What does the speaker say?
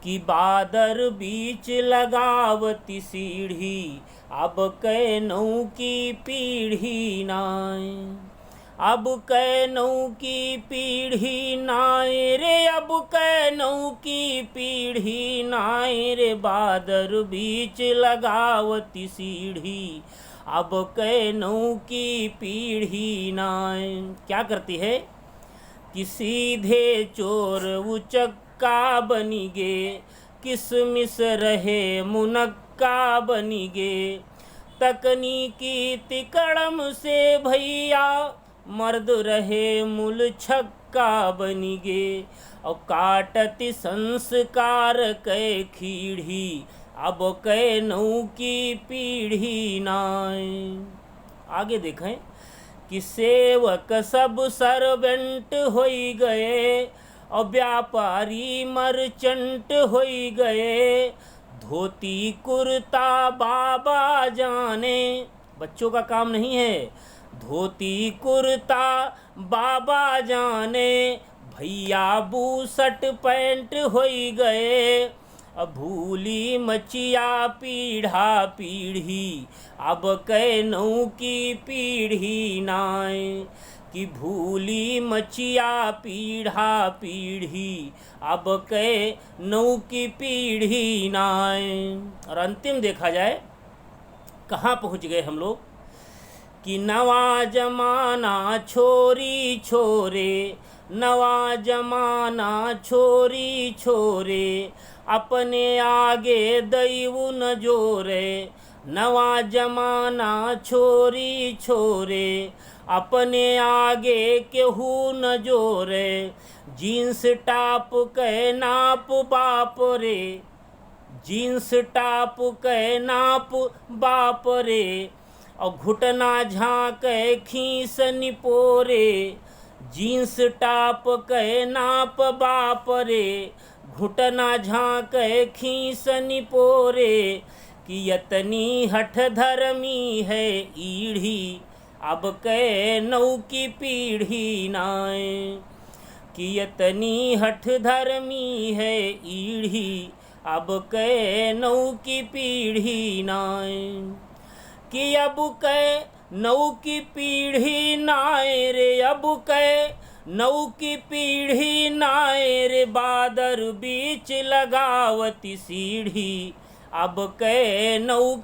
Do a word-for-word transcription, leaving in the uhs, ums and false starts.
कि बादर बीच लगावति सीढ़ी, अब कै नौकी पीढ़ी नाय। अब कै नौकी पीढ़ी नाय रे, अब कै नौकी पीढ़ी नाय रे, बादर बीच लगावति सीढ़ी, अब कै नौकी पीढ़ी नाय। क्या करती है कि सीधे चोर उचक्का बनि गे, किसमिस रहे मुनक्का बनि गे। तकनीकी तिकड़म से भइया, मर्द रहे मुलछक्का बनि गे। और काटति संस्कार कै खीढ़ी, अब कै नौकी पीढ़ी नाय। आगे देखें कि सेवक सब servant होइ गए, और व्यापारी merchant होइ गए। धोती कुर्ता बाबा जाने, बच्चों का काम नहीं है। धोती कुर्ता बाबा जाने, भइया बूसट पैंट होइ गए। अब भूली मचिया पीढ़ा पीढ़ी, अब कै नौकी पीढ़ी नाय। कि भूली मचिया पीढ़ा पीढ़ी, अब कै नौकी पीढ़ी नाय। और अंतिम देखा जाए, कहाँ पहुँच गए हम लोग कि नवा जमाना छोरी छोरे, नवा जमाना छोरी छोरे, अपने आगे दैव न जोरे। नवा जमाना छोरी छोरे, अपने आगे केहू न जोरे। Jeans top कै नाप बाप रे, jeans top कै नाप बाप रे, और घुटना झाँके खीस निपोरे। Jeans top कै नाप बाप रे, घुटना झाँके खीस निपोरे। कि यतनी हठ धर्मी है ईढ़ी, अब कै नौकी पीढ़ी नाय। कि यतनी हठ धर्मी है ईढ़ी, अब कै नौकी पीढ़ी नाय। कि अब कै नौकी पीढ़ी नाय रे, अब कै नौकी पीढ़ी नाय रे, बादर बीच लगावति सीढ़ी, अब कै नौकी